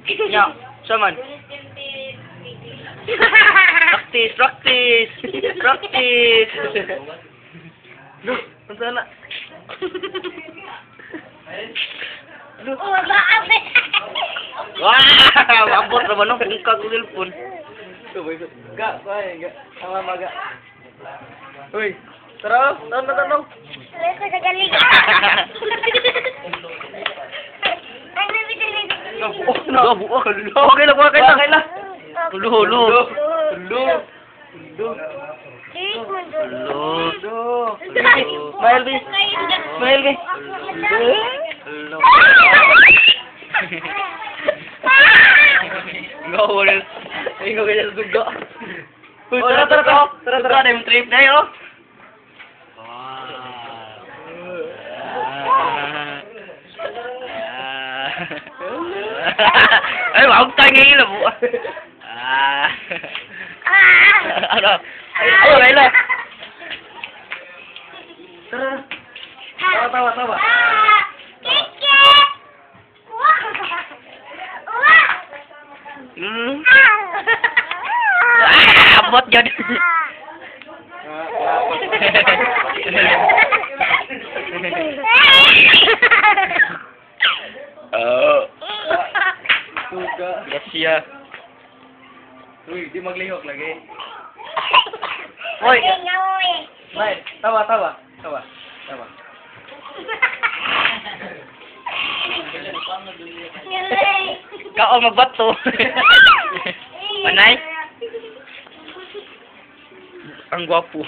Nya, sa man? Practice, practice. Practice. Look, unsa na? Look. Oh, grabe. Wow, abot ra ba no? Bungkag og cellphone. Ga, kuhay, ga. Tama maga. Uy, tara, tara, tara. Wala ko sa galing. Ay, baby, dali. Buok na. Buok. Okay lang, okay lang. Okay lang. Luho, luho. Luho. Luho. Dili mo doon. Luho. Luho. Smile, be. Smile, be. Hello. Go, wala. Ay, ko kaya sa duga. Uy, tara, tara, tara. Tara, tara. Tara, yung trip na yun, oh. Ay, wag tayo ngayon, bu. Ah. Ano? Ay, ay, ay, ay. Tara. Tawa, tawa, tawa. Ah! Kiki! Wah! Wah! Ah, abot yun. Oh. Duga. Gracia. Uy, di maglihok lagi. Hoy. May, tawa, tawa. Tawa. Tawa. Kao magbato. Manay. Ang gwapo.